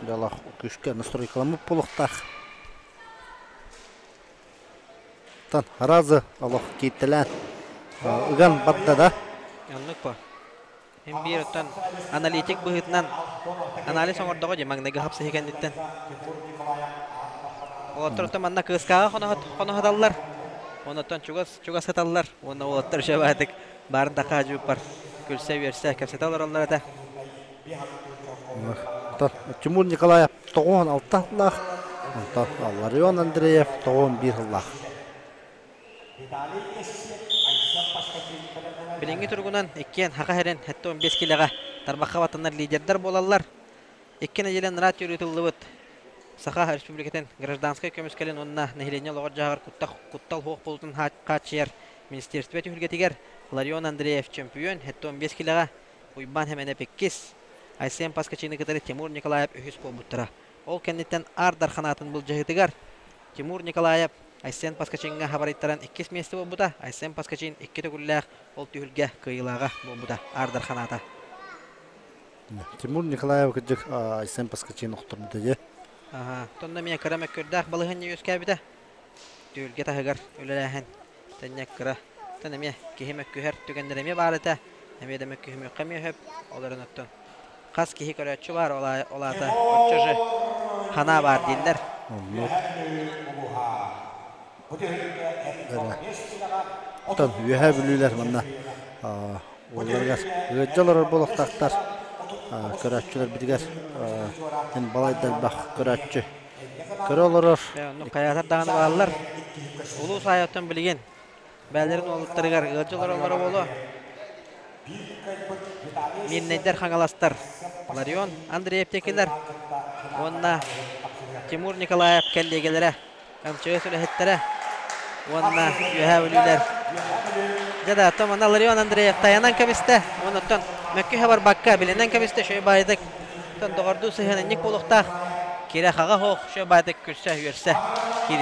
Дьолох күүскэ настройкаламмыт буолуохтаах. Тан аразы олох кииттэлээн ыган барда да. Оннук по. Һин биир оттон аналитик быһыытынан анализ оҥордоҕо дии маҥнайгы хапсыһыы кэнниттэн. Уолаттар оттон манна кыыскааҕа хоноһоталлар. Оннуттан чугас чугас сыталлар. Уонна уолаттар үчүгэйдик баарын да хаадьыыппар күлсэ-үөрсэ кэпсэтэ олороллор этэ. Оттон Тимур Николаев 96 сыллаах, онтон Ларион Андреев 91 сыллаах. Билиҥҥи туругунан иккиэн Саха сирин 75 килэҕэ тарбахха баттанар лидердэр буолаллар. Икки нэдиэлэ анараа ыытыллыбыт Саха Республикатын гражданскай көмүскэлин уонна нэһилиэнньэ олоҕор-дьаһаҕар куттал суох буолуутун хааччыйар министиэристибэ түһүлгэтигэр Ларион Андреев чөмпүйүөн 75 килэҕэ, Уйбаан Хэмэнэп иккис, Айсен Паскачины кытары Тимур Николаев үһүс буолбуттара. Ол кэнниттэн Аар Дархан аатын былдьаһыытыгар Тимур Николаев Айсен Паскачиҥҥа хабарыйтаран иккис миэстэ буолбута. Айсен Паскачин икки төгүллээх ол түһүлгэ кыайыылааҕа буолбута. Аар Дархан аата. Тимур Николаев кырдьык Айсен Паскачин охторбута дии. Аха. Тонно эмиэ кыра мөккүөрдээх балаһыанньа үөскээбитэ. Түһүлгэ таһыгар үлэлээһин тэнньэ кыра. Тон эмиэ киһи мөккүһэр түгэннэрэ эмиэ баар этэ. Эмиэ да мөккүһүмүөххэ эмиэ сөп. Ол эрэн оттон хас киһи көрөөччү баар, ол аата оччо же ханаа баар дииллэр. Оннук. Оттон Үөһээ Бүлүүлэр манна уолларыгар ыалдьа олорор буолуохтаахтар. Көрөөччүлэрбитигэр эн балайда элбэх көрөөччү көрө олорор. Оннук хайаатар даҕаны бааллар. Улуус аайыттан билигин бээлэрин уолуттарыгар ыалдьа олороллоро буолуо. Мирнэйдэр Хаҥаластар Ларион Андреев текилэр уонна Тимур Николаев кэллиэгэлэрэ, МЧС үлэһиттэрэ уонна Үөһээ Бүлүүлэр. Дьэ да, оттон манна Ларион Андреев тайанан кэбистэ. Уонна оттон мөккүһэ барбакка билинэн кэбистэ үчүгэй баайдык. Оттон доҕордуу сыһыан инник буолуохтаах. Кирэ хаҕа суох үчүгэй баайдык күлсэ, үөрсэ киирдэ.